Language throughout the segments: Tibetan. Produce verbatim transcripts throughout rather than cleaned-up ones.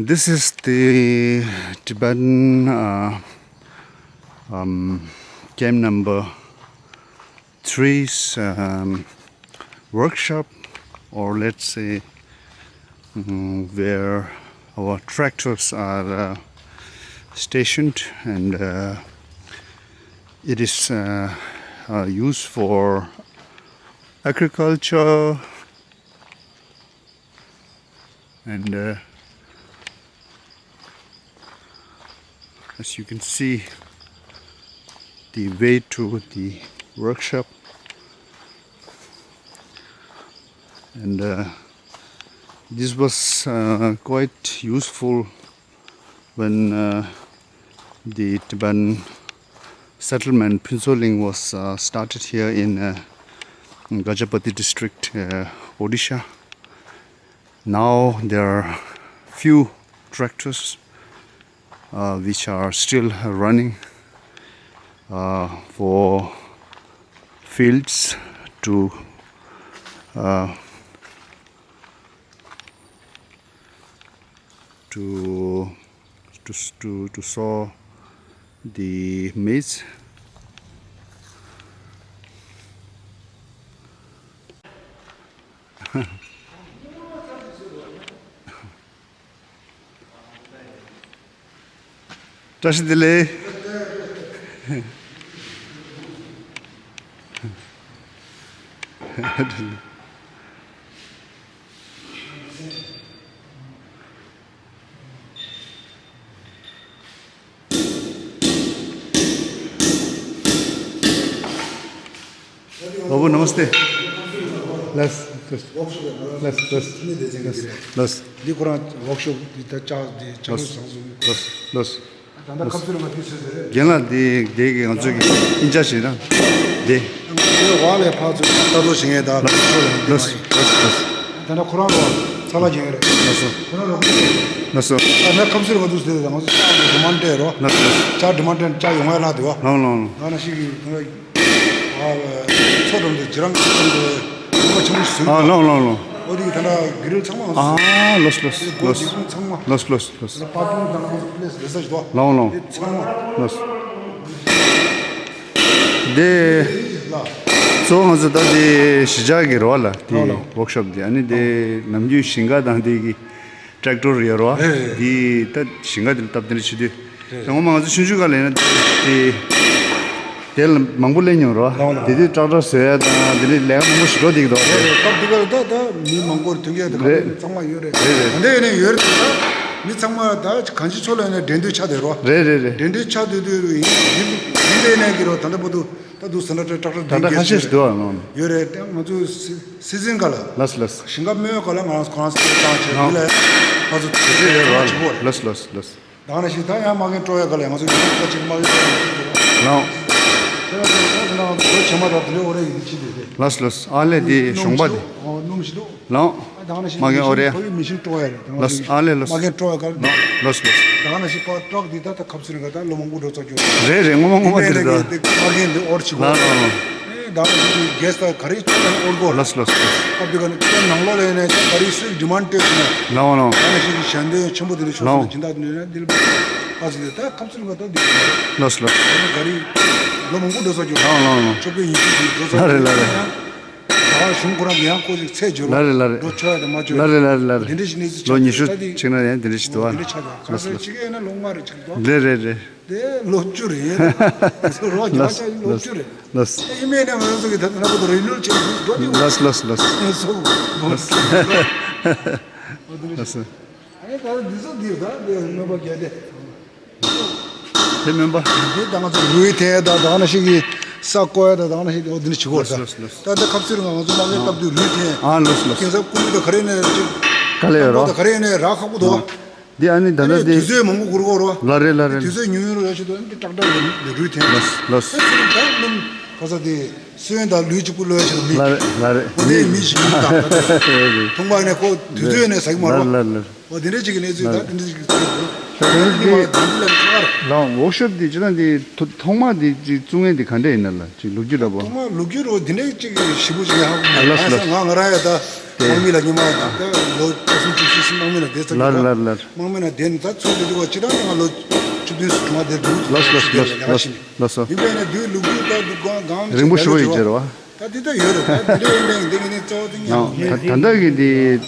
This is the Tibetan uh, um, camp number three's um, workshop, or let's say, mm, where our tractors are uh, stationed, and uh, it is uh, uh, used for agriculture, and uh, as you can see, the way to the workshop, and uh, this was uh, quite useful when uh, the Tibetan settlement Phuentsholing was uh, started here in uh, Gajapati district, uh, Odisha. Now there are few tractors uh, which are still running uh, for fields to uh, to to to to sow the maize. བཀྲ་ཤིས་བདེ་ལེགས། बाबु नमस्ते। लस् लस् लस् लस् लस् लस्। འདི་ཁོ་རང་ཝོག་ཤོབ་འདི་ད་ལྕགས་འདི་ལྕགས་ལོ་བཟང་སོང་། ལོས་ལོས། ད་ལྟ་ཁབ་ཚུར་ལ་འདི་བཟོས་ཟེར་རེད། རྒན་ལགས་འདི་འདི་གི་ང་ཚོ་གི་ཨིན་ཅར་ཇི་ཡིན་ན་འདི། ང་ཚོའི་ཝ་ལས་ཕར་ཚུར་ལྟ་རྟོག་བྱེད་མཁན་ད་ལོས་ལོས་ལོས། ད་ལྟ་ཁོ་རང་ལོ་ཚ་ལ་རྒྱན་རེད། ལགས་སོ། ཁོ་རང་ལོ་ཁོ་ལོས། ལགས་སོ། ད་ལྟ་ཁབ་ཚུར་ང་ཚོ་ཟེར་ད་ང་ཚོ་ལྕགས་འདི་ཌི་མན་ཌི་རོ། ལགས་སོ། ལྕགས་ཌི་མན་ཌི་ལྕགས་ཡོང་བ་ལ་དེ་བ། ལོང་ལོང་ལོང་། ད་ན་ཞིག་གི་ང་ཚོ་ཨ་མཚོ་འགྲམ་དུ་ཇི་རང་གི་ཁམས་དུ་ཁོ་ཆེན་པོ་ཞིག་བཟོས། ཨ་ལོང་ལོང་ལོང་། འོ་དེ་ད་ལྟ་གི་རིལ་ཚང་མ་ང་ཚོ། ཨ་ལོས་ལོས་ལོས། སྒོ་འདི་ཁུང་ཚང་མ། ལོས་ལོས་ལོས། པར་ཀིང་དང་ང་ཚོ་པི་ལེ་སི་རེ་སར་ཆི་དོ། ལོང་ལོང་། དེ་ཚང་མ། ལོས། དེ། ལ། གཙོ་བོ་ང་ཚོ་ད་དེ་གཞིས་ཆགས་ཀྱི་རོ་ལ་དེ་ལོང་ལོང་ཝོག་ཤོབ་དེ་ཨ་ནི་དེ་ལོང་། ནམ་རྒྱུན་ཞིང་ཁ་དང་དེ་གི་ཊེག་ཊར་ཡོད་རོ། རེད་རེད། དེ་ད་ཞིང་ཁ་དེ་ལ་སྟབས་བདེ་ཆེ་དུས། རེད། ད་ངོ་མ་ང་ཚོ་ཆུང་ཆུང་སྒང་ལ་ཡིན་ན་དེ་དེ་ལ་མང་པོ་ལེན་མྱོང་རོ། ལོང་ལོང་། དེ་དུས་ཊེག་ཊར་བཟོ་ཡ་དང་དེ་ནི་ལས་ཀ་མང་པོ་ཞིག་འགྲོ་བསྡད་ཀྱི་འདུག་རེད་རེད། སྟབས་བདེ་ག་ལ་ད་ད་མི་མང་པོར་མཐུན་རྐྱེན་དེ་ག་རེད། ཚང་མ་ཡོད་རེད། རེད་རེད། ད་ལྟ་ཡིན་ན་ཡོད་རེད། ད་མི་ཚང་མ་ད་གང་ཅི་ཚོ་ལ་ཡིན་ན་འགྲན་བསྡུར་ཆགས་བསྡད་རོ། རེད་རེད་རེད། འགྲན་བསྡུར་ཆགས་བསྡད་དུས་ཡིན་ཡིན་ཡིན་པས་ནས་ཀྱི་རོ། ད་ལྟ་བར་དུ་ད་དུང་ཟ་འདྲ་ཊེག་ཊར་ཊེག་ཊར་ཁ་ཤས་ཤིག་འདུག་ཨ། ལོང་། ཡོད་རེད། ད་ང་ཚོ་སི་སི་ཛིན་ག་ལ། ལགས་ལགས། ཞིང་ཁ་སྨོས་ག་ལ་ང་རང་ཁོ་རང་སི་ཊེ་ཊི་བཏང་བྱས། ལོང་། འདི་ལ་ཕར་ཚུར་དུས་ཚོད་ཡོད་རེད། ཚང་མ་བྱེད་དགོས་རེད། ལགས་ལགས་ལགས། ད་ནང་བཞིན་ད་ཡང་མ་རྒན་སྤྲོ་ཡ་ག་ལ་ཡང་ང་ཚོ་ཡོད་པ་ཅིག་མ་ཡོད་པ། ལོང་། དེ་ལ་ད་ད་ང་ཚོ་བོད་ཆེན་མ་ད་དེ་འདྲའི་འོ་རེ་ཡིན་གྱི་དེ་དེ། ལགས་ལགས། ཨ་ལས་དེ་གཞོང་པ་དེ། སྣུམ་ཞིག་འདུག་སྣུམ་ཞིག་འདུག་ལོང་། ད་ནང་བཞིན་མ་རྒན་འོ་རེ། ཁོ་ཡི་མི་ཤིན་སྤྲོ་ཡ་རེད། ད་ནང་བཞིན་ལགས། ཨ་ལས་ལགས། མ་རྒན་སྤྲོ་ཡ་ག་ལ། ལོང་ལོང་ལོང་། ད་ནང་བཞིན་ཕར་ཊག་འདི་ད་ད་ཁབ་ཚུར་ག་ད་ལོ་མང་པོ་འགྲོ་ཚར་རྒྱུ་རེད། རེད་རེད། ངོ་མ་ངོ་མ་དེ་རེད་ད། དེ་མ་རྒན་འདི་འོར་ཆི་གོ། ལོང་ལོང་ལོང་། ཨེ་ད་ནང་བཞིན་གེ་སི་ད་ག་རེ་ཅི་ད་འོར་གོ། ལགས་ལགས་ལགས། ཨ་འདི་ག་ནི་ད་ནང་ལོགས་ལ་ཡིན་ན་ད་ག་རེ་སུས་ཌི་མན་ཌི་སྤྲད་སོང་ན། ལོང་ལོང་། ད་ནང་བཞིན་གྱི་ཞལ་འདོན་ཆེན་པོ་དེ་འདྲ་ཤོར་སོང་ན། ལོང་། སྦྱིན་བདག་དེ་འདྲ་འདི་ལ་ཨ་ཙི་དེ་ད་ཁབ་ཚུར་ག་ད་འདི་ག་རེད། ལགས་ལགས། ད་ནི་ག་རེ་ལོ་མང་པོ་འགྲོ་ཚར་རྒྱུ། ལོང་ལོང་ལོང་། བཅོ་བརྒྱད་ཉི་ཤུ་ཞིག་འགྲོ་ཚར་རྒྱུ། ལགས་རེད་ལགས་རེད། ད་གཞུང་ཁོ་རང་གི་ཡང་ཁོ་ཞིག་ཚད་བརྗོད་ལ། ལགས་རེད་ལགས་རེད། འགྲོ་ཆོག་ཡ་དང་མ་ཆོག་ཡ། ལགས་རེད་ལགས་རེད་ལགས་རེད། འདི་འདྲ་ཞིག་གནས་ཚུལ་ལོ་ཆགས་ཉི་ཤུ་ད་འདི་ཅིག་ན་ཡང་འདི་འདྲ་ཞིག་འདུག་ཨ། འདི་འདྲ་ཆགས་ཡ་གང་ཟག་ཅིག་ཡིན་ན་ལོ་ལྔ་རེ་ཅིག་འདུག་རེད་རེད་རེད། དེ་ལོ་བཅུ་རེད། རོ་རྒྱ་ལགས་ཆ་ལོ་བཅུ་རེད། ལགས། ཨེ་མེད་ན་ང་ཚོ་གི་ད་ལྟ་ན་བུ་རི་ནུལ་བྱེད་དགོས་འགྲོ་གི། ལགས་ལགས་ལགས། སོ་ལགས། ཨེ་ད་འདི་ཚོ་འདིར་ད་འདི་སྨན་པ་བརྒྱད་དེ། དེ་སྨན་པ། འདི་ད་ང་ཚོ་རུས་འཐེན་ད་ད་ནང་བཞིན་གི་ས་བརྐོ་ཡ་ད་ད་ནང་བཞིན་འོ་འདི་འདྲ་བྱེད་དགོས་རེད་ད། ལགས་ལགས་ལགས། ད་ལྟ་ཁབ་ཚུར་ང་ཚོ་མ་གི་སྟབས་བདེ་རུས་འཐེན། ཨ་ལགས་ལགས། ཁྱེད་ཚོ་ཀུ་མུད་ད་ག་རེ་ནས་ཅིག་ག་ལེ་ཡོད་རོ། ད་ག་རེ་ནས་རག་ཁག་པོ་འདུག་འདི་ཨ་ནི་ད་ལྟ་དེ་དུས་ཚོད་མང་པོ་འགོར་གོ་རོ། ལགས་རེད་ལགས་རེད། དུས་ཚོད་ཉུང་ཉུང་རོ་ཡ་ཆེད་དུ་འདི་ཏག་ཏག་ལས་ལས་རུས་འཐེན། ལགས་ལགས། ཨ་ཚུར་ད་སྣུམ་ག་ས་དེ་སོན་དང་ལུད་གཅིག་པུ་ལོ་ཡ་ཆེད་དུ་མི། ལགས་རེད་ལགས་རེད། འོ་དེ་མི་ཞིག་མི་དང་ད་དེ་ཐུང་པ་ནས་ཁོ་དུས་ཚོད་ནས་ཟ་གི་མ་རོ། ལགས་ལགས་ལགས། འོ་དེ་འདྲ་ཅིག་གི་གནས་ཚུལ་ད་དེ་འདྲ་ཅིག་གི་ཚུལ་འགོར། ད་དེ་འདི་མ་དེ་འདི་ལ་ཁག་ར། ལགས་ཝོག་ཤོབ་དེ་ཅི་ད་འདི་ཐོག་མ་དེ་ཅིག་བཙུགས་མཁན་དེ་ག་འདྲ་ཡིན་ན་ལ་ཅིག་ལོ་རྒྱུས་འདྲ་པོ། ཐོག་མ་ལོ་རྒྱུས་རོ་དེ་འདྲ་ཅིག་ཞིབ་པོ་ཅིག་ཧ་གོ་མ། ལགས་ལགས། ང་ང་རང་ཡ་ད། དམག་མི་ལ་སྔོན་མ་ད་ལོ་བཅུ་གསུམ་བཅུ་བཞི་དམག་མི་ལ་བསྡད་ཚར་གི་ལར་རེད། ལར་ལར། དམག་མི་ལ་བསྡད་ནས་ད་ཚུར་འདུག་བ་ཅི་ད་ང་ལོ་བཅུ་བདུན་ཙམ་བྱུང་བ་དེ་འདུག་ལགས་སོ་ལགས་སོ་ལགས་སོ་ལགས་སོ། ཡིན་པས་ན་དུས་ལུག་ཁྱུ་ད་འདུག་གང་གང་རིང་པོ་ཞུ་བ་ཡིན་ཅེས་རེད་བ། ད་འདི་ད་ཡོད་རེད། ད་འདི་འདྲ་ཡིན་པས་འདི་གི་ནི་གཙོ་བོ་དེ་ཉམས་ད་ད་ལྟ་གི་འདི། འདི་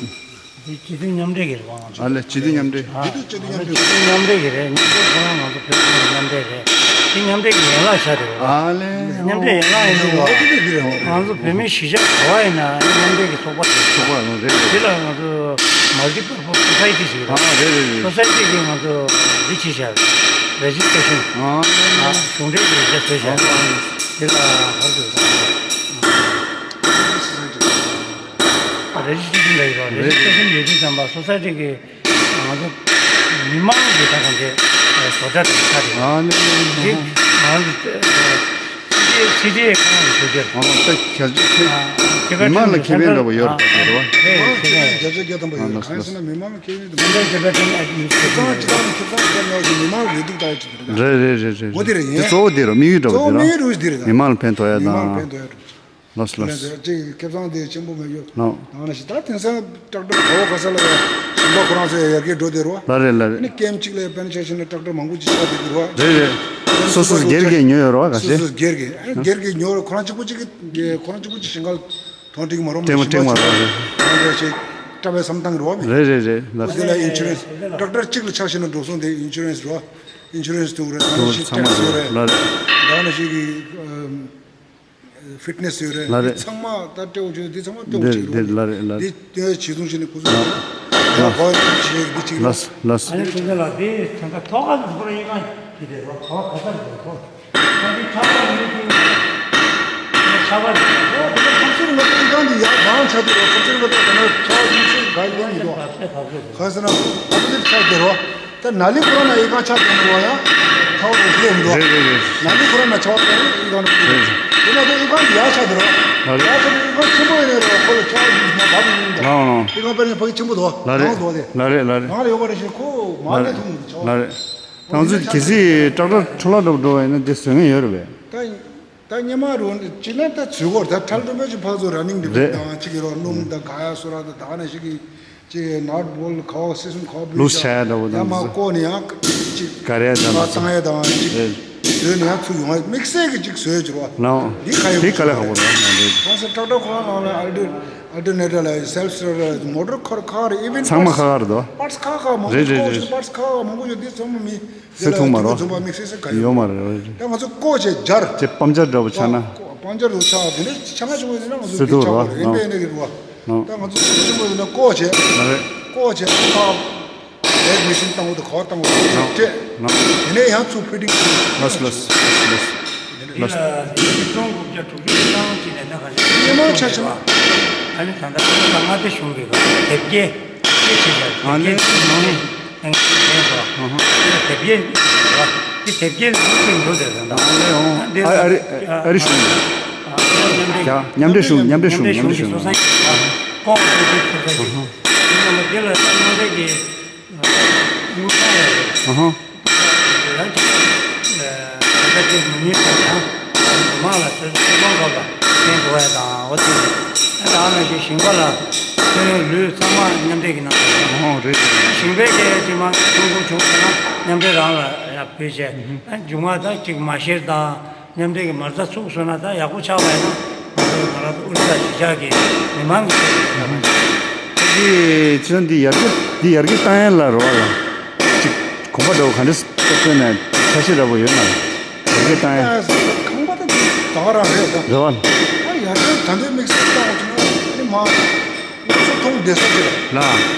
སྤྱི་མཐུན་མཉམ་འབྲེལ་གྱི་རེད་བ། ང་ཚོ། ཨ་ལས་སྤྱི་མཐུན་མཉམ་འབྲེལ། ཨ། འདི་ད་སྤྱི་མཐུན་མཉམ་འབྲེལ། སྤྱི་མཐུན་མཉམ་འབྲེལ་གྱི་རེད། མཉམ་འབྲེལ་ཁོ་རང་ང་ཚོ་བོད་མཉམ་འབྲེལ་རེད། དེ་མཉམ་འབྲེལ་གྱི་ཡན་ལག་ཆགས་འདུག་ཨ་ལས། མཉམ་འབྲེལ་ཡན་ལག་ཡིན་འདུག་བ། ང་ཚོ་བོད་མི་གཞིས་ཆགས་ག་བ་ཡིན་ན་མཉམ་འབྲེལ་གྱི་ཚོགས་པ་ཞིག་ཚོགས་པ་རེད་རེད། དེ་ལ་ང་ཚོ་multi purpose society ཞིག་རེད། ཨ་རེད་རེད་རེད། Society གི་ང་ཚོ་འདི་བྱས་བཞག registration། ཨ། གཞུང་འབྲེལ་གྱི་རེ་ཇི་སི་ཊེ་ཤན། ཨ། དེ་ལ་ཧར་དུ་རེ་ཇི་སི་ཊེ་ཤན་ལ་ཡོད་རེད། རེད། རེ་ཇི་སི་ཊེ་ཤན་ཡོད་དུས་ཙམ་པ་སོ་སའི་ཊི་གི་ང་ཚོ་མི་མང་གི་ད་གང་ཅི་བཟོ་གྲྭ་དེ་ཆགས་རེད། ཨ་ནི། དེ་ང་ཚོ་སི་ཊི་སི་ཊི་ཨེ་ཁོང་གི་ཞུ་རྒྱུར། ཨ་ད་ཁྱེད་ཚོ་ཁྱེད་མི་མང་ལ་ཁེ་ཕན་འདྲ་པོ་ཡོད་རེད་པ། ཨ་ཨེ་ཁེ་ཕན། རྒྱ་ཆེ་རྒྱ་དམ་པ་ཡོད། གང་ཟེར་ན་མི་མང་ཁེ་ཕན་དེ་མི་འདྲ་ཁེ་ཕན་ཁྱེད་ཚང་ཁྱེད་ཚང་ཁྱེད་ཚང་ཁྱེད་ཚང་མི་མང་ལས་སྡུག་ད་ཡོད་ཅིག་རེད། རེད་རེད་རེད་རེད། འོ་དེ་རེད་ཡིན། དེ་གཙོ་བོ་དེ་རེད། དམིགས་ཡུལ་འདྲ་པོ་དེ་རེད། གཙོ་བོ་དམིགས་ཡུལ་རུ་དེ་རེད། མི་མང་ལ་ཕན་ཐོགས་ཡ་མི་མང་ལ་ཕན་དང་། ཐོགས་ཡ་རུ། ལགས་སོ་ལགས་སོ། ཅིག་ཁེ་བཟང་དེ་ཆེན་པོ་མེད་ཡོད། ལགས། ད་ནང་བཞིན་ད་དེང་སང་ཏྲག་ཏྲག་ག་བ་ག་ས་ལ་ཡ་ཞིང་པ་ཁོ་རང་ཚོ་ཡ་ཡར་རྒྱས་འགྲོ་བསྡད་རོ། ལགས་རེད་ལགས་རེད། ནི་ཀེམ་གཅིག་ལ་ཡ་པེ་ནི་ཊི་རེ་ཤན་ནི་ཏྲག་ཏྲག་མང་པོ་ཅིག་ཆགས་བསྡད་ཀྱི་རོ། རེད་རེད། སོ་སོ་སྒེར་གྱི་ཉོས་ཡོད་རོ་ག་སོ་ཞེ། སོ་སྒེར་གྱི་ཨ་སྒེར་གྱི་ཉོ་རོ། ཁོ་རང་གཅིག་པོ་གཅིག་གི་ཁོ་རང་གཅིག་པོ་གཅིག་ཞིང་ཁ་ལ་ཐོག་འགྲིག་མ་རོ། སྤྲད་མ་སྤྲད་མ་རོ་རེད། ཁོ་རང་ཚོ་ཞིག་སྤྲད་པའི་བསམ་སྟངས་རོ་མི། རེད་རེད་རེད་ལགས། དེ་ལ་ཨིན་ཤུ་རན་སི་ཏྲག་ཏྲག་གཅིག་ལ་ཆགས་ཤེ་ན་འགྲོ་སོང་དེ་ཨིན་ཤུ་རན་སི་རོ། ཨིན་ཤུ་རན་སི་ཐུག་རེད། ད་ནི་ཞིག་ཚང་མ་ཊེག་སི་ཡོད་རེད། ལགས་རེད། ད་ནི་ཞིག་གི་ཨམ། ཕིཊ་ནེ་སི་ཡོད་རེད། ལགས་རེད། འདི་ཚང་མ་ད་སྤྲད་འོང་ཆུ་འདི་ཚང་མ་སྟོན་འདི་འདི་ལགས་རེད་ལགས་རེད། འདི་སྟོན་བྱེད་ཚུལ་བྱས་ནས་ཁོ་ཚོ་ལགས་ཡང་གོ་བྱེད་འདི་གཅིག་ལགས། ལགས་ལགས། ཨ་ནི་ཁྲིམས་འཛིན་ལགས་འདི་ད་ལྟ་ཐོག་ཁ་ལ་ཁོ་རང་ཡིན་ན་འདི་རེད་བ། ག་བ་ག་ས་རེད་ཁོ་ད་འདི་ཆགས་པ་མི་འདི་ཆགས་པ་རེད། ཁམས་ཚན་ལ་ཡིན་གང་འདི་ཡག་གང་ཆགས་འདུག་ཁམས་ཚན་ལ་ད་ད་ནི་ཆགས་འདི་ཚོ་ག་ཡིན་འདི་ཡོད་ག་ས་ན་ཁམས་ཚན་ཆགས་འདི་རོ། ད་ནཱ་ལི་ཁོ་རང་ན་ཨི་ཁང་ཆགས་དེ་འགྲོ་བ་ཡང་ཁ་བ་རུ་ཁེ་འགྲོ། རེད་རེད་རེད། ནཱ་ལི་ཁོ་རང་ན་ཆགས་དེ་ཨི་ཁང་རུ་ཁེ། རེད། དེ་ན་དེ་ཨི་ཁང་ཡག་ཆགས་དེ་རོ། ལགས་རེད། ཡག་ཆགས་དེ་ཨི་ཁང་ཆེན་པོ་ཡིན་ནས་རོ། ཁོ་ལ་ཆགས་ཡིན་ན་བབ་ཡིན་ད། ལགས་ལགས། ཨི་ཁང་དཔེར་ན་ཕ་གི་ཆེན་པོ་དོ། ལགས་རེད། ནང་དོ་དེ། ལགས་རེད་ལགས་རེད། ནང་ལ་ཡོད་པ་རེད་ཤེས་ཁོ་མ་ལས་ཐུང་ཆགས། ལགས་རེད། ད་ང་ཚོ་གལ་སྲིད་ཏྲག་ཏྲག་འཕྲོ་བརླག་འགྲོ་འགྲོ་བ་ཡིན་ན་དེ་བཟོ་མཁན་ཡོད་རེད་པས། ད་ད་སྔོན་མ་རུ་ཅི་ན་ད་ཚུལ་སྐོར་ད་ཁྲལ་སྒྲོམ་པ་ཅིག་ཕག་ཚོ་ར་ནིང་འགྲིམ་རེད། དང་ཅིག་གི་རོ་སྣུམ་དང་ག་ཡ་སོ་ར་དང་ད་ནས་ཤིག་གི་ཅིག་ནཊ་བོལ་ཁ་བ་སི་སུམ་ཁ་བ་ལུས་བྱ་ཡ་འདྲ་བོ་དང་ཡ་མ་ཀོ་ནས་ཡང་ཅིག་ག་རེ་ཡ་དང་བཏང་ཡ་དང་ཅིག་རེད། བཟོས་ནས་ཡང་ཚུར་ཡོང་ཡ་དམིགས་བསལ་གྱི་ཅིག་བཟོས་ཀྱི་རོ། ལའོ། འདི་ག་ཡོད་དེ་ག་ལས་ཁག་པོ་རེད་ང་འདི། ཁ་ས་ཏྲག་ཏྲག་ཁོ་རང་ལ་ཨལ་ཊར་ཨལ་ཊར་ནེ་ཊར་ལ་སེལ་ཕི་སི་ཊར་ལ་མོ་ཊར་ཁར་ཁག་རེད། ཨི་ཝན་ཚང་མ་ཁག་ཁག་རེད་དོ། པར་ཊི་སི་ཁག་ཁག་མང་པོ་རེད་རེད་ཡོད་རེད། པར་ཊི་སི་ཁག་ཁག་མང་པོ་ཡོད། འདི་ཚང་མ་མི། སེ་ཐུང་མ་རོ། ཡོད་མ་རེད། ད་ང་ཚོ་ཀོ་ཆེ་སྦྱར། ཅེ་པམ་ཅར་འདྲ་པོ་ཆགས་ན། པམ་ཅར་རུ་ཆགས་དེ་འདྲ་ཆགས་ན་ཆུང་བ་དེ་འདྲ་ང་ཚོ་སེ་ཐུང་རོ། ཆགས་པ་རེད། ཨེམ་པེ་ནེ་གི་རུ་བ། ད་ང་ཚོ་ཆུང་བ་དེ་འདྲ་ཀོ་ཆེ། ལགས་རེད། ཀོ་ཆེ་ཁ་ལེག་མི་ཤིན་བཏང་བ་དང་ག་བ་བཏང་བ་དང་སྤྲད། དེ་ནས་ཡང་ཚུར་ཕི་ཊིང་། ལགས་ལགས་ལགས་ལགས། འདི་ལ་ཉིས་སྟོང་དགུ་བརྒྱ་དྲུག་ཅུ་རེ་གྲངས་ཅིག་ནས་ན་ག་ཞིག་སྣེ་མང་ཆ་ཆེ་ན། ཨ་ནི་ད་ལྟ་མངའ་སྡེ་གཞུང་གི་དེབ་སྐྱེལ་དེ་བྱེད་ཡ་ཨ་ནི་དེབ་སྐྱེལ་ནང་ནས་ནང་བཞིན་ལྡན་སོ། ཨ་ཧ། དེ་དེབ་སྐྱེལ་རེད་བ། དེ་དེབ་སྐྱེལ་ལ་ཚུར་འགྲོ་བསྡད་ད་ལྟ། ཨ་ནི་ཨ་རི་ཨ་རི་གཞུང་གི་མཉམ་འབྲེལ་མཉམ་འབྲེལ་གཞུང་མཉམ་འབྲེལ་གཞུང་མཉམ་འབྲེལ་གཞུང་གི་སོ་སང་གི་ཀོང་སོ་སི་སོ་སང་གི་ཨ་ཧ། དེ་ལ་དེ་ལ་མཉམ་འབྲེལ་གྱི་དངུལ་ཁང་ཡོད་རེད། ཨ་ཧ། ཡང་ཅིག་ད་ལྟ་དེ་མི་ཉིད་དང་ཡང་མི་མང་ལ་ཚོད་ཚོད་དཔག་འགོག་པ་ཕན་འགྲོ་བ་དང་འོ་དེ་ད་ནང་བཞིན་ཞིང་པ་ལ་ཁྱོན་ཡོངས་ལུས་ཚང་མ་མཉམ་འབྲེལ་གྱི་ནང་དུ་ཨ་ཧོ་རེད། ཞིང་པའི་སྐད་ཅིག་མ་ཐོན་ཁུངས་བྱུང་སོང་ན་མཉམ་འབྲེལ་རང་ལ་ཡང་བུད་བྱས་མཇུག་མ་ད་ཅིག་མ་བཤེར་དང་། མཉམ་འབྲེལ་གྱི་མ་རྩ་ཚུགས་སོང་ན་ད་ཡག་པོ་ཆགས་པ་ཡིན་ན་ང་ཚོ་ང་རང་ཚོ་ཨོ་རི་ས་གཞིས་ཆགས་ཀྱི་མི་མང་གི་ཐད་ནས་ད་ག་ནང་བཞིན། ཁྱེད་ཚོ་འདི་ཡར་རྒྱས་འདི་ཡར་རྒྱས་བཏང་ཡས་ལ་རོགས་ལ་ཅིག་གོམ་པ་འདྲ་བོ་ག་འདྲ་བཏོན་ནས་འཆར་གཞི་འདྲ་བོ་ཡོད་ན་ཡར་རྒྱས་བཏང་ཡས། ཁང་པ་ད་ད་ག་རང་རེད་ད། རེད་བ། ད་ཡར་རྒྱས་ད་འདོད་དམིགས་བསལ་བཏང་བ་ཅིག་ན་ཨ་ནི་མ་སློབ་གསོ་མཐོང་བསྡད་ས་ཅིག་ལ།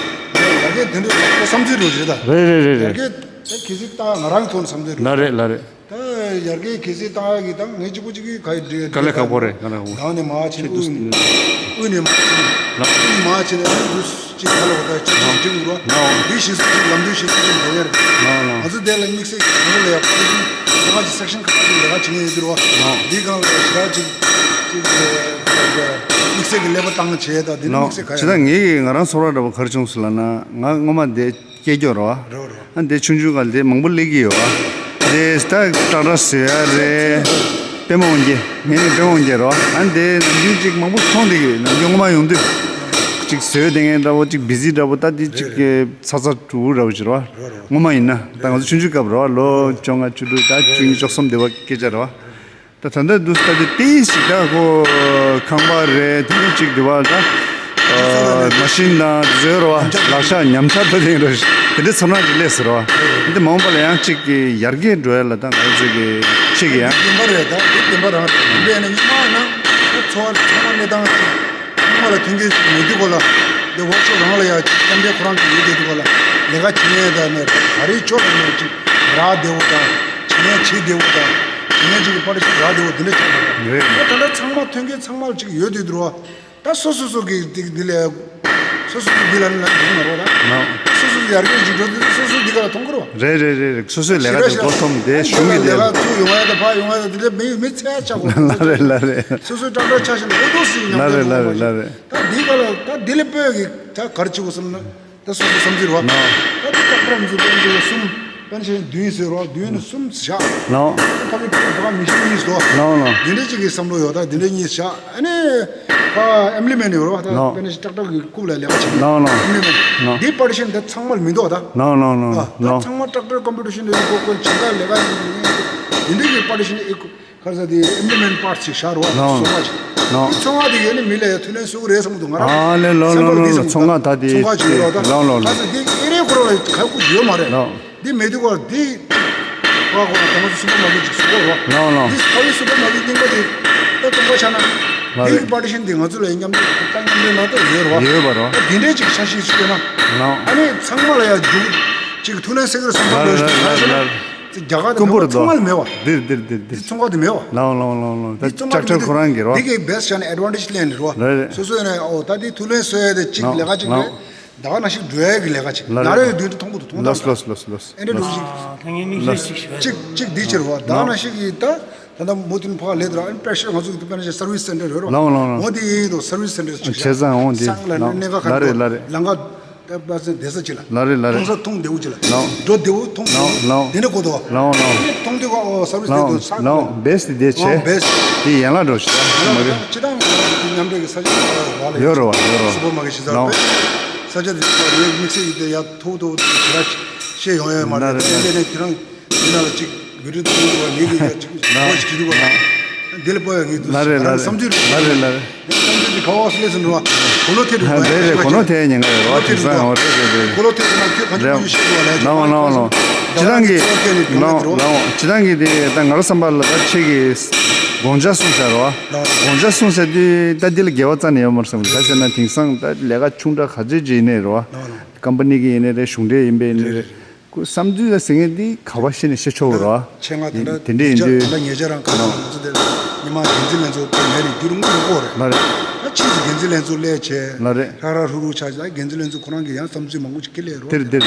ཡར་རྒྱས་དེ་འདྲ་བསམ་ཚུལ་རུ་རེད་ད། རེད་རེད་རེད་ཡར་རེད། རྒྱས་ད་གལ་སྲིད་ད་ང་རང་གི་ཐོག་ནས་བསམ་ཚུལ་རུ། ལ་རེད་ལ་རེད། ད་ཡར་རྒྱས་གལ་སྲིད་བཏང་ཡག་གི་ད་ངས་གཅིག་པུ་གཅིག་གིས་ག་ཡི་འདྲི་དཀའ་ལས་ཁག་པོ་རེད། དཀའ་ལས་ཁག་པོ། ནང་ནས་མར་ཕྱིན་ཆེད་དུ་དབུས་ནས་དབུས་ནས་མར་ཕྱིན་ལགས། དབུས་ནས་མར་ཕྱིན་ནས་དབུས་སུ་གཅིག་ག་ལ་བ་ད་གཅིག་གཅིག་འགྲིམ་འགྲོ། ལགས། འདི་ཞིག་སུ་གཅིག་ལམ་འདི་ཞིག་སུ་གཅིག་འགྲོ་ཡ་རེད། ལགས་ལགས། ང་ཚོ་དེ་ལ་དམིགས་བསལ་གྱི་ང་ཚོ་ལ་ཡ་ཕ་གི་ཁ་ཁ་ཅིག་སེག་ཤན་ཁ་ཁ་ཅིག་ལས་ཀ་བྱེད་མཁན་ཡོད་འདུག་རོ། ལགས། འདི་སྒང་ལ་ཡ་ཞེ་དྲག་ཅིག་ཅིག་དམིགས་བསལ་གྱི་ལས་པ་བཏང་བྱས་ད་འདི་ནི་ལགས། དམིགས་བསལ་ག་ཡ་ཇི་ལྟར་ངེད་ཀྱི་ང་རང་ཚོར་བ་འདྲ་བོ་ག་རེ་བྱུང་སོང་ལབ་ན་ང་སྔོན་མ་འདི་སྐྱེས་སྐྱོ་རོ། རོ་རོ། ཨ་འདི་ཆུང་ཆུང་ག་འདི་མང་པོ་སླེབས་ཀྱི་ཡོད། ཨ་འདི་ད་ཏྲ་ཏྲ་ཟེར་ཡ་རེད། པད་མ་དབང་རྒྱལ། ངེད་ནི་པད་མ་དབང་རྒྱལ་རོ། ཨ་འདི་ནམ་རྒྱུན་ཅིག་མང་པོ་མཐོང་བསྡད་ཀྱི་ཡོད། ནམ་རྒྱུན་སྔོན་མ་ཡོང་དུས་ གཅིག་བཟོས་དེ་ངས་འདྲ་བོ་གཅིག་བི་ཟི་འདྲ་བོ་ད་འདི་གཅིག་གི་ཚ་ཚ་དྲུག་ར་བོ་ཞིག་རེད་བ། རེད་རེད། ངོ་མ་ཡིན་ན་ད་ང་ཚོ་ཆུང་ཆུང་སྐབས་རེད་བ། ལོ་བཅོ་ལྔ་བཅུ་དྲུག་ད་བཅུ་གཉིས་བཅུ་གསུམ་དེ་བ་སྐད་ཆ་རེད་བ། ད་ད་ལྟ་འདུག་ད་དེ་ཏིས་ཞིག་ད་ཁོ་ཁང་པ་རེད། དེ་ནས་གཅིག་དེ་བ་ད་མ་ཤིན་དང་བཟོས་རེད་བ། ལག་ཤ་ཉམས་ཆག་ད་དེ་རེད། དེ་འདྲའི་ཚོར་སྣང་ཅིག་སླེབས་ཟེར་བ། འདི་མ་འོངས་པ་ལ་ཡང་གཅིག་གི་ཡར་རྒྱས་འགྲོ་ཡ་ལ་ད་ང་ཚོ་གི་ཤེས་ཀྱི་ཡང་། བདེན་པ་རེད། ད་འདི་བདེན་པ་རང་རེད། ཡིན་པས་ན་སྔོན་མ་ན་ཚོར་བ་ཚང་མ་གནས་སྟངས་ཅིག་ཚང་མ་ལ་མཐུན་རྐྱེན་ཞིག་མེད་དུས་ག་ལ། འདི་ཝོག་ཤོབ་རང་ལ་ཡ་ཅིག་མཉམ་འབྲེལ་ཁོ་རང་གི་ཡོད་དེ་དུས་ག་ལ། ལས་ཀ་བྱེད་མཁན་དང་ནས་ག་རེ་ཕྱོགས་ལ་ནས་ཅིག་རག་བདེ་བོ་དང་། བྱེད་མཁན་བྱེད་བདེ་བོ་དང་། བྱེད་མཁན་ཅིག་གི་པར་ཤིག་རག་བདེ་བོ་འདི་འདྲ་ཆགས་འདུག་རེད། ད་ད་ལྟ་ཚང་མ་མཐུན་རྐྱེན་ཚང་མ་ཅིག་ཡོད་དེ་དུས་ར། ད་སོ་སོ་སོ་གི་འདི་འདི་ལས་སོ་སོ་གི་འདི་ལ་ནི་ལ་འདུག་མ་རོགས་ད། ནོ། སོ་སོ་གི་ཡར་རྒྱས་ཅིག་འགྲོ་དུས་སོ་སོ་འདི་ག་ལ་མཐོང་གི་རོ། རེད་རེད་རེད་རེད། སོ་སོའི་ལས་ཀ་དེ་མགོ་འཐོམ་དེ་གཞུང་གི་དེ་ལ། ལས་ཀ་ཚུར་ཡོང་ཡ་དང་ཕར་ཡོང་ཡ་དང་དེ་འདྲ་མི་མི་ཚེ་ཆགས་དགོས། ལ་རེད་ལ་རེད། སོ་སོའི་ཀྲག་ཀྲག་ཆགས་ཤིང་ལ་ཨོ་ཏོ་སི་ཉམས་ལ་རེད་ལ་རེད་ལ་རེད། ད་འདི་ག་ལ་ད་འདི་ལས་སྤོས་ཀྱི་ད་ག་རེ་བྱེད་དགོས་བསམ་ན། ད་སོ་སོ་བསམ་ཚུལ་རོ། ནོ། ད་འདི་ཀྲག་ཀྲག་མི་འཛུགས་པ་འདི་གསུམ། པཎ་ཆེན་བདུན་ཟེར་རོ། བདུན་ནི་གསུམ་བཞག་ནོ། ཕ་གི་ཕ་གི་མི་ཤི་གཉིས་སོ། ནོ་ནོ། འདི་འདྲ་ཅིག་གི་བསམ་བློ་ཡོད། ད་འདི་འདྲ་གཉིས་བཞག་ཨ་ནི་ཕ་ཨེམ་ལི་མེན་ཡོད་རོ། ད་ནོ། པཎ་ཆེན་ཀྲག་ཀྲག་གི་རྐུབ་ལ་ལས་ཀ་བྱེད། ནོ་ནོ། ཨེམ་ལི་མེན། ནོ། འདི་པར་ཤིན་ད་ཚང་མ་ལ་མི་འདུག་ད། ནོ་ནོ་ནོ་ཨ་ད་ནོ། ཚང་མ་ཀྲག་ཀྲག་ཀམ་པི་ཊི་ཤན་དེ་ཡོད་གོ་གོ་བྱེད་ད་ལས་ཀ་ཡིན། འདི་འདྲ་གི་པར་ཤིན་ཨི་ཁོ། ཁར་ས་དེ་ཨིམ་པི་ལི་མེན་ཊི་པར་ཊི་ཞིག་ཤར་བ། ལའོ། སོ་མ་ཅིག་ལའོ། དེ་ཚོང་བ་དེ་གས་ནི་མི་ལ་ཡ་ཐུ་ལན་སུ་རེད་བསམ་འདུག་ང་རང་། ཨ་ལེ་ལོ་ལོ་ལོ་ལོ། ཚོང་ཁང་ད་དེ་ཚོང་ཁང་ཅིག་ཡོད་རོགས་ད། ལའོ་ལའོ་ལའོ། ཁར་ས་དེ་ཨེ་རེ་ཁོ་རང་ལ་ཁ་ཁུ་ཡོད་མ་རེད། ལའོ། དེ་མེད་དུས་ཁོ་དེ་ཁོ་ཁོ་ད་ང་ཚོ་སུ་པར་མར་ཀེཊ་ཅིག་སུ་ཁོ་རོགས། ལའོ་ལའོ། དེ་ཁ་བའི་སུ་པར་མར་ཀེཊ་རྙིང་པ་དེ་ད་སྟོང་པ་ཆགས་ན། ལ་དེ་རེད། གི་པར་ཊི་ཤན་དེ་ང་ཚོ་ལ་མཉམ་དུ་ད་མཉམ་དུ་ན་ད་ཡོད་རོགས། ཡོད་པ་རོགས། ད་དེ་འདྲས་ཅིག་ཆ་ཤས་ཤིག་ཡོད་ན། ལའོ། ཨ་ནི་ཚང་མ་ལ་ཡ་རྒྱུ་ཅིག་ཐུ་ལན་སེ་གེ་རེ་སོང་ལ་ཚང་མ་རེད་ལ་རེད་ལ་རེད། ལ་རེད། རྒྱ་གར་དུ་ཀུམ་པུར་མེད་པ་ཚང་མ་ལ་མེད་པ། འདིར་འདིར་འདིར་འདིར། འདི་ཚོང་ཁང་དུ་མེད་པ། ལའོ་ལའོ་ལའོ་ལའོ། ད་འདི་ཚོང་ཁང་ཅག་ཁྲེར་ཁོ་རང་གི་རོ། འདི་གི་བེ་སི་ཊི་ཡང་ན་ཨེ་ཌི་ཝན་ཊེ་ཇི་ལེན་རེད་རོ། རེད་རེད། སོ་སོ་ཡང་ན་ཨོ་ད་འདི་ཐུ་ལན་སོ་ཡ་དེ་གཅིག་ལའོ་ལས་ཀ་གཅིག་ལའོ་རེད། ད་ག་ནང་བཞིན་འགྲོ་ཡ་གི་ལས་ཀ་གཅིག་ལ་ན་རེ་རེད། ཡོད་དུས་མཐོང་གི་འདུག་མཐོང་ལོས་ཐང་ལོས་ལོས་ལོས། ཨེ་འདྲ་འདུག་ཅིག་ཨ་ཐ་སྙད་དམིགས་བསལ་ཅིག་ཞུ་ཡ་ཅིག་ཅིག་འདི་ཕྱིར་བ། ད་ག་ནང་བཞིན་གི་ད་ད་ལྟ་མུ་མཐུད་ཕར་སླེབས་དུས་ཨ་ནི་པེ་ཤར་ང་ཚོ་གི་དུ་པེ་ན་ཤ་སར་ཝི་སི་སེན་ཊར་རེད་རོ། ལའོ་ལའོ་ལའོ། འོ་དེ་ཡིན་དུ་སར་ཝི་སི་སེན་ཊར་ཅིག་བྱས་ཙང་འོ་དེ་སང་ལ་ལའོ་གནད་འགག་ལ་ཁ་རེད་ལ་རེད། ལ་ང་ད་པ་སེ་བསྡད་ས་ཅི་ལ། ལ་རེད་ལ་རེད། གཏོང་ས་མཐོང་བདེ་བོ་ཅི་ལ། ལའོ། འགྲོ་བདེ་བོ་མཐོང་བདེ་བོ། ལའོ་ལའོ། དེ་འདྲ་གོ་དོ། ལའོ་ལའོ། མཐོང་བདེ་བོ་ཨོ་སར་ཝི་སི་ལའོ་བདེ་བོ་ས། ལའོ་བེ་སི་དེ་ཨོ་བྱས། བེ་སི། དེ་ཡན་ལ་འགྲོ་ཤི་མ་རེད། ཅི་དང་མཉམ་འབྲེལ་གྱི་ས་ཆ་བ་ལ་ཡོད་རེད་བ་ཡོད་རེད་བ། སུ་པར་མ་ཀེཊ་ཞིག་ལའོ། ས་ཆ་དེ་ཚོ་ངའི་དམིགས་བསལ་ཡིན་ཏེ་ཡ་ཐུག་ཐུག་དེ་ར་ཤེས་ཡོང་ཡོད་མ་རེད། ལ་རེད་ལ་རེད། དེ་ནས་ཁྱེད་རང་། དེ་ནང་ལ་གཅིག་བི་ཌི་ཡོ་བཏང་འདུག་བ། ངེད་ཀྱིས་ཡ་གཅིག་ལ་ཕོ་ཞིག་བྲིས་འདུག་བ། འདི་ལ་ཕོ་ཡ་ངེད་དུ་ལ་རེད་ལ་རེད། བསམ་ཚུལ་ལ་རེད་ལ་རེད། བསམ་ཚུལ་གྱི་ཁ་བ་སླེབས་སོང་འདུག་བ། གོ་ལོ་ཐེ་འདུག་བ། རེད་རེད། གོ་ལོ་ཐེ་ཉེན་ཁ་ཡོད་རེད་བ། དེང་སང་འོ་རེད་རེད་རེད། གོ་ལོ་ཐེ་ན་ཁྱོད་ག་ཚོད་ལའོ་ཤེས་འདུག་བ་ལ། ལའོ་ལའོ་ལའོ། སྤྱི་བཏང་གི་ལའོ་ལའོ། སྤྱི་བཏང་གི་དེ་ད་ང་རང་བསམ་པ་ལ་ད་ཁྱེད་ཀྱིས་དགོངས་འཆར་གསུངས་བཞག་རེད་བ། དགོངས་འཆར་གསུངས་བཞག་དུས་ད་འདི་ལ་འགལ་བ་རྩ་ནས་ཡོད་མ་རེད་བསམ་གི། ག་ཟེར་ན་དེང་སང་ད་ལས་ཀ་ཆུང་དྲགས་ག་ཚོད་ཅིག་ཡིན་ནའི་རེད་བ། ཀམ་པ་ནི་གི་ཡིན་ནའི་རེད། གཞུང་འབྲེལ་ཡིན་པའི་ཡིན་ནའི་རེད། ཁོ་བསམ་ཚུལ་ལ་ཟེར་མཁན་འདི་ག་པར་བཤད་ནས་བཤད་ཆོག་གི་རེད་བ། ཆེད་མངགས་དེ་འདྲ་དེ་འདྲ་ཡིན་དུས་ད་ཉེ་ཆར་རང་ཁ་སང་ང་ཚོ་དེ་ཉི་མ་འགན་འཛིན་ལྷན་ཚོགས་དེ་ནས་རེད་རྒྱུ་རུ་དངུལ་ཡོད་རེད། ལ་རེད། ད་ཕྱིས་སུ་འགན་འཛིན་ལྷན་ཚོགས་སླེབས་བྱས། ལ་རེད། ཧྲ་ཧྲ་ཧྲུ་ཧྲུ་ཆགས་ཆགས་འགན་འཛིན་ལྷན་ཚོགས་ཁོ་རང་གི་ཡང་བསམ་ཚུལ་མང་པོ་ཞིག་ཁྱེར་སླེབས་རོགས། དེར་དེར་དེར།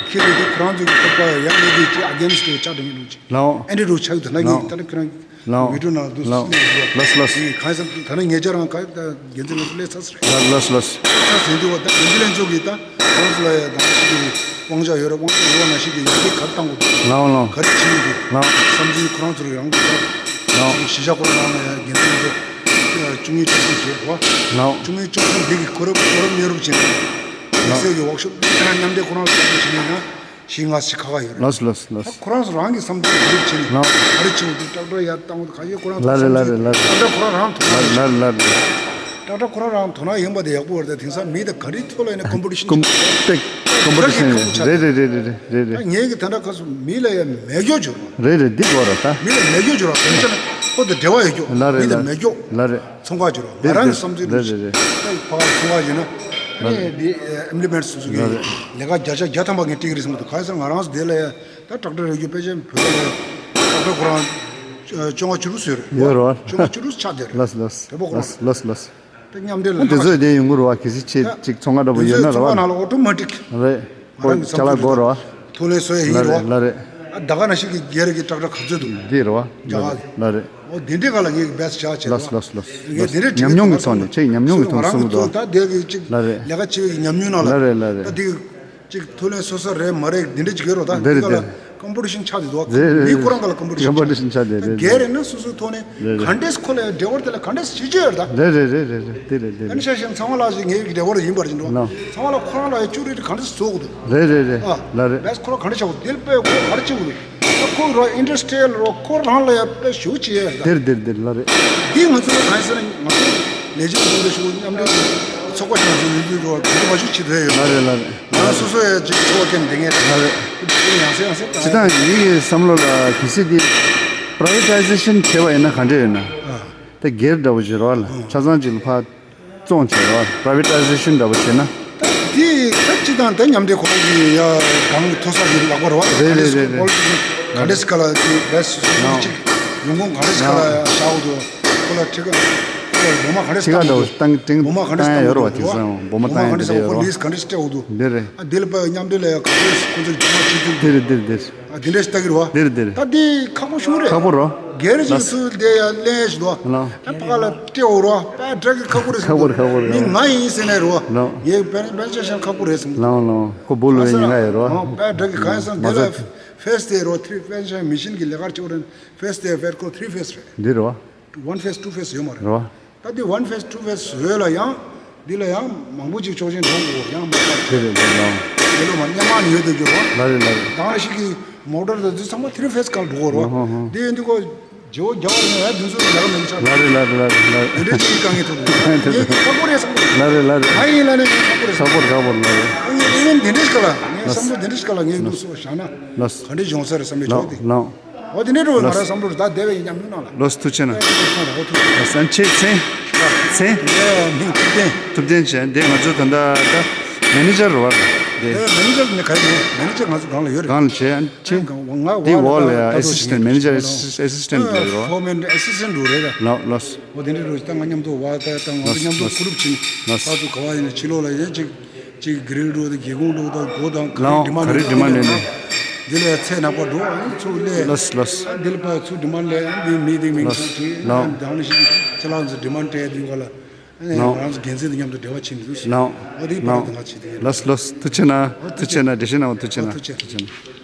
ཁྱེར་སླེབས་དུས་ཁོ་རང་ཚོ་གི་ཐོབ་པ་ཡང་ལས་ཀྱི་ཅིག་ཨ་གེན་སི་ཊི་ཆགས་འགྲོ་མི་འདུག་ཅིག་ལའོ། ཨེ་འདྲ་རུ་ཆགས་ཡོད། ད་ན་ངས་ད་ན་ཁོ་རང་། ལའོ། བི་ཌི་ཡོ་ནང་དུ་ལའོ། སླེབས་ཡོད། ལགས་ལགས། ཡིན་གང་ཡིན་ཟེར་ད་ནི་ཉེ་ཆར་རང་ག་འགན་འཛིན་ལྷན་ཚོགས་སླེབས་ཚར་ཟེར། ལགས་ལགས་ལགས། ཚར་ཟེར་དུས་བ་ད་འགན་འཛིན་ལྷན་ཚོགས་ཀྱིས་ད་ཁོང་ཚོ་ལ་ཡ་ད་ཞིག་གི་དབང་ཆ་ཡོད་རེད། དབང་ཆ་ཡོད་པ་ནང་བཞིན་གྱི་ཡར་རྒྱས་ག་རེ་བཏང་དགོས་འདུག་ལའོ་ལའོ། ག་རེ་བྱེད་ཀྱི་འདུག་ལའོ། བསམ་ཚུལ་ཁོ་རང་ཚོ་རང་གི་ད་ལའོ། གཞིས་ཆགས་ཁོ་རང་ནང་ལ་ཡ་འགན་འཛིན་ལྷན་ཚོགས་བཅུ་གཉིས་བཅུ་གསུམ་བྱས་རེད་བ། ལའོ། བཅུ་གཉིས་བཅུ་གསུམ་འདི་གི་གོ་རབས་གོ་རབས་གནས་རབས་བྱས་ནས་དམིགས་བསལ་གྱི་ཝོག་ཤོབ་མཉམ་འབྲེལ་ཁོ་རང་ཚོ་བྱས་ནས་ན། བཞི་ལྔ་ཞིག་ཁ་ཁ་ཡོད་རེད། ལགས་ལགས་ལགས། ད་ཁོ་རང་ཚོ་རང་གི་བསམ་ཚུལ་སྒྲུབ་བྱས་ནས་ལགས། ག་རེ་བྱེད་དགོས་འདུག་ཊེག་ཊར་ཡར་བཏང་དགོས་འདུག་ག་ཡོད་ཁོ་རང་ཚོ་ལ་རེད་ལ་རེད་ལ་རེད། ཊེག་ཊར་ཁོ་རང་རང་དོ་སྣང་ལ་རེད་ལ་རེད་ལ་རེད། ཊེག་ཊར་ཁོ་རང་རང་དོ་སྣང་ཡོང་པ་དེ་ཡག་པོ་རེད། ད་དེང་སང་མི་དང་ག་རེ་ཐོག་ལ་ཡིན་ན་ཀོམ་པི་ཊི་ཤན་ཀོམ་པེ་ཊི་ཤན་རེད་རེད་རེད་རེད་རེད་རེད། ད་ངས་ཀྱི་ད་ལྟ་ཁ་སོ་མི་ལ་ཡ་མེད་སྐྱོ་བྱུང་། རེད་རེད། འདི་གོ་ར་ད། མི་ལ་མེད་སྐྱོ་བྱུང་ར། དོན་ཆ་ན་ཁོ་དང་འབྲེལ་བ་ཡོད་སྐྱོ། ལ་རེད་མི་ལ་དང་མེད་སྐྱོ། ལ་རེད། ཚོང་ཁང་ཅིག་རོ། ང་རང་གི་བསམ་ཚུལ་རེད་རེད་རེད། ཕ་ཚོང་ཁང་ཡིན་ན་ཨ་ནི་འདི་ཨིམ་པི་ལི་མེན་ཊི་སོ་སོ་གི་ལས་ཀ་བརྒྱ་ཆ་བརྒྱ་ཐམ་པ་ངས་སྤྲད་ཀྱི་རེད་བསམ་གི་འདུག་གང་ཡིན་ཟེར་ན་ང་རང་ཚོ་དེ་ལ་ད་ཊེག་ཊར་རེ་རྒྱུ་དཔེ་ཆ་བོད་ལ་ཊེག་ཊར་ཁོ་རང་བཅོ་ལྔ་བཅུ་དྲུག་བཟོས་རེད། ཡོད་རེད་བ། བཅོ་ལྔ་བཅུ་དྲུག་ཆགས་བསྡད་རེད། ལགས་ལགས། བོད་པ་ཁོ་རང་ལགས་ལགས་ལགས། ད་མཉམ་འབྲེལ་ལ་དེ་ཚོས་དེ་ཡོང་གི་རེད་བ། གལ་སྲིད་ཆེད་ཅིག་ཚོང་ཁང་འདྲ་པོ་ཡོད་ན་རེད་བ། ཚོང་ཁང་ནང་ལ་ཨོ་ཊོ་མེ་ཊིག་རེད། ང་རང་གི་ཅ་ལག་སྒོ་རེད་བ། ཐོག་ལས་བཟོ་ཡ་ཡིན་རེད་བ། ལ་རེད། ཨ་ད་ག་ནང་བཞིན་གྱི་སྒེར་གྱི་ཊེག་ཊར་ག་ཚོད་འདུག་འདི་རེད་བ། རྒྱ་གར་གྱི། ལ་རེད། ཨོ་དེ་འདྲའི་སྒང་ལ་ངས་ཀྱི་བེ་སི་ཆགས་བྱས་ལགས་རེད་བ། ལགས་ལགས། ངས་དེ་འདྲའི་ལགས་ཉམས་མྱོང་གི་ཐོག་ནས་ཁྱེད་ཉམས་མྱོང་གི་ཐོག་ནས་གསུང་གི་འདུག་ད་དེ་གི་ཅིག་ལ་རེད། ལས་ཀ་བྱེད་པའི་ཉམས་མྱོང་ནང་ལ། ལ་རེད་ལ་རེད། ད་དེ་ཅིག་ཐོག་ལས་བཟོ་ས་རེད་མ་རེད་འདི་འདྲ་ཅིག་ཡོད་རེད་བ། ད་འདི་འདི་ག་ལ་རེད་འདི། ཀམ་པི་ཊི་ཤན་ཆགས་བསྡད་འདུག་རེད་རེད་མི་ཁོ་རང་ག་ལ་ཀམ་པི་ཊི་ཤན་ཀམ་པི་ཊི་ཤན་ཆགས་བསྡད་རེད་སྒེར་རེད་ན་སོ་སོའི་ཐོག་ནས་རེད་རེད། ག་འདྲས་ཁོ་ལ་འབྲེལ་བ་དེ་ལ་ག་འདྲས་བྱེད་རྒྱུ་ཡོད་རེད་ད། རེད་རེད་རེད་རེད་རེད། དེ་རེད་དེ་ཨ་ནི་རེད། ཤ་ཞེན་ཚང་མ་ལགས་ཞིག་ངའི་འབྲེལ་བ་རེ་ཡིན་པར་ཡིན་འགྲོ། ལགས། ཚང་མ་ལ་ཁོ་རང་ལ་ཡ་བཅུ་རེ་ག་འདྲས་བཟོ་དགོས་འདུག་རེད་རེད་རེད། ཨ་ལ་རེད། བས་ཁོ་རང་ག་འདྲས་བྱ་དགོས་དེ་ལ་དཔེ་ཁོ་ག་རེ་བྱེད་དགོས་འདུག་ཁོ་རང་ཨིན་ཌ་སི་ཊི་རི་ཡལ་རོ་ཁོ་རང་ལ་ཡ་དཔེ་ཞུ་བྱེད་ཡ་རེད་ད། དེར་དེར་དེར་ལ་རེད། འདི་ང་ཚོ་གང་ཟེར་ན་ང་ཚོ་ལས་བྱེད་ཚོ་འདི་ཞུ་མཉམ་འབྲེལ་ཚོགས་པ་ཞིག་ཚོ་ཡོད་དུས་རོ་ག་འདྲ་མ་ཞུ་བྱེད་ཐུབ་ཡོད། ལ་རེད་ལ་རེད། ང་སོ་སོ་ཡ་ཅིག་ཚོགས་ཀྱི་འདི་ངས་ལ་རེད། ཡང་སེ་ཡང་སེ་ཅི་ད་ངའི་བསམ་བློ་ལ་གལ་སྲིད་འདི་པ་རའི་ཝེ་ཊའི་ཟེ་ཤན་བྱས་པ་ཡིན་ན་ག་འདྲ་ཡོད་ན། ད་སྒེར་འདྲ་བོ་བྱེད་རོགས་ལ་ཆ་ཚང་ཅིག་ལ་ཕར་བཙོང་བྱེད་རོགས་པ་རའི་ཝེ་ཊའི་ཟེ་ཤན་འདྲ་བོ་བྱེད་ན། འདི་ད་ཅི་དང་ད་མཉམ་འབྲེལ་ཁོ་རང་གི་ཡ་གང་མཐོ་ས་གི་ལག་པ་རེད་བ། རེད་རེད་རེད་རེད། ག་འདྲས་སྐ་ལ་དེ་བས་སུ་ཅིག་ཡོང་ཁུངས་ག་འདྲས་སྐ་ལ་བཞག་འདུག་ཁོ་ལ་ཁྲི་ཀ་ཁོ་ལ་འབུ་མ་ག་འདྲས་ཁྲི་ཀ་འདྲ་བོ་བཏང་བཏང་བཏང་ཡ་ཡོད་རེད་བ། དེ་ཚོ་འབུ་མ་བཏང་ཡ་དེ་འདྲ་ཡོད་རེད་བ། ལིས་ག་འདྲས་སྤྲད་འདུག་འདི་རེད། ཨ་འདི་ལ་པ་མཉམ་འབྲེལ་ལ་ཡ་ག་འདྲས་ཁོ་ཚོ་རྒྱུ་མ་བྱེད་ཐུབ་འདི་རེད་འདི་རེད་འདི་རེད། ཨ་དེ་འདྲས་ཞིག་ལྟ་གི་རེད་བ། འདིར་འདིར། ད་འདི་ཁག་པོ་ཞིག་རེད། ཁག་པོ་རོ། སྒེར་གྱི་ལགས། སུ་དེ་ཡ་ལན་ཞིག་འདུག་ལགས། ཨ་ཕ་ག་ལ་སྤྲད་འོ་རོ། པ་དྲག་གི་ཁག་པོ་རེད་ཟེར་ཁག་པོ་རེད་ཁག་པོ་རེད། མི་ང་ཡིན་ཟེར་ནས་རོ། ལགས། ངའི་པན་པན་ཆ་ཤན་ཁག་པོ་རེད་ཟེར། ལགས་ལགས། ཁོ་བུ་ལོ་ཡི་ཉེན་ཁ་ཡོད་རོ། ཨ་པ་དྲག་གི་གང་ཡིན་ཟེར་ན་མ་འདི་ལ་ཚད། ཕེས་དེ་རོ་ཐི་རི་པན་ཆ་ཤན་མི་ཤིན་གི་ལས་ཀར་ཆོག་རན་ཕེས་དེ་ཕེར་ཁོ་ཐི་རི་ཕེས་རེད། འདི་རོ། ཝན་ཕེས་ཊུ་ཕེས་ཡོད་མ་རེད། རོ། ད་འདི་ཝན་ཕེས་ཊུ་ཕེས་ཡོད་ལ་ཡང་། འདི་ལ་ཡང་མང་པོ་ཅིག་ཆོག་མཆན་འགྲོ་དགོས་ཡང་མ་ཚར། དེ་རེད་རེད་ལགས། དེ་ལོ་མ་སྙན་མ་ཉོས་དེ་འགྱུར་བ། ལ་རེད་ལ་རེད། དང་ལ་ཞིག་གི་མོ་ཊར་དང་འདི་ཚང་མ་ཐི་རི་ཕེས་སྐལ་འགྲོ་དགོས་རོ། ཧོ་ཧོ། འདི་ཡིན་དུས་ཁོ་ཇོ་རྒྱ་བ་ནས་ཡར་འདི་ཚོ་ལ་ཡག་མེད་ཆགས། ལ་རེད་ལ་རེད་ལ་རེད་ལ་རེད། འདི་འདྲ་ཅིག་དཀའ་ངལ་ཐུག་འདུག་ངས་འདི་ཁག་པོ་རེད་བསམ་གི། ལ་རེད་ལ་རེད། ང་ཡིན་ལ་ནས་ཁག་པོ་རེད་བསམ། ཁག་པོ་རེད་ཁག་པོ་རེད་ལ་རེད། ངས་ངས་འདི་འདྲ་ཞིག་ལ་ངས་བསམ་བློ་འདི་འདྲ་ཞིག་ལ་ངས་འདུག་སོ་བཞག་ན་ལགས། ག་འདྲ་བྱུང་ས་རེད་བསམ་པའི་ལགས་ཆོག་དེ། ལགས། འོ་དེ་ནས་འགྲོ་བའི་ང་ལགས། རང་བསམ་བློ་རེ་ད་བདེ་བའི་ཉམས་མྱོང་གནང་ལ། ལགས་སོ་ཐུགས་རྗེ་གནང་། ལགས་སོ་ཐུགས་རྗེ་གནང་། ཚེ་ཚེ་ཚེ། ངའི་མིང་ཐུབ་བསྟན། ཐུབ་བསྟན་བྱས་འདི་ང་ཚོ་ད་ལྟ་ད་མེ་ནེ་ཇར་རེད་བ། འདི་ཨེ་མེ་ནེ་ཇར་ནི་ག་རེ་རེད། མེ་ནེ་ཇར་ང་ཚོ་སྒང་ལ་ཡོད་རེད། སྒང་ལ་བྱས་ཨ་ཅེ། ང་ང་འདི་འོག་ལ་ད་ཨེ་སི་སི་ཊེན་ཊི་མེ་ནེ་ཇར་ཨེ་སི་སི་ཊེན་ཊི་འདི་རེད་བ། ཕོར་མེན་ཨེ་སི་སི་ཊེན་ཊི་རེད་ར། ལགས་ལགས། འོ་དེ་འདྲ་རེད། ད་ང་མཉམ་དུ་བ་ད་ད་ང་ཚོ་མཉམ་དུ་ཀུ་རུབ་ཕྱིན་ནས་ཕར་ཚུར་ག་བ་ཡིན་ན་ཕྱི་ལོགས་ལ་ཡ་ཅིག་ཅིག་གི་རིལ་འགྲོ་དང་སྒེའུ་ཁུང་འགྲོ་དང་སྒོ་དང་ག་རེ་ལའོ་ཌི་མན་ག་རེ་ཌི་མན་ལས་ནས། འདི་ལ་ཚེ་ནག་པ་འགྲོ་ཨ་ནི་ཚུར་ལས། ལགས་ལགས། ཨ་འདི་ལ་ཕར་ཚུར་ཌི་མན་ལས་ཨ་འདི་མི་འདི་མིང་ལགས་སོགས་ཅིག་ཨ་ལའོ་འདི་ཨ་ནི་ཞིག་ཁྱེད་རང་ཚོ་ཌི་མན་སྤྲད་དུས་ག་ལ་ཨ་ནི་ལའོ་ང་རང་ཚོ་འགན་འཛིན་དང་མཉམ་དུ་འབྲེལ་བ་བྱེད་འདུག་ལའོ་ཨ་འདི་ཕར་ལའོ་དང་ང་བྱེད་དེ་ཡིན། ལགས་ལགས། ཐུགས་རྗེ་གནང་། ཨ་ཐུགས་རྗེ་གནང་། བདེ་ཆེན་གནང་། ཐུགས་རྗེ་ཨ་གནང་། ཐུགས་རྗེ་གནང་།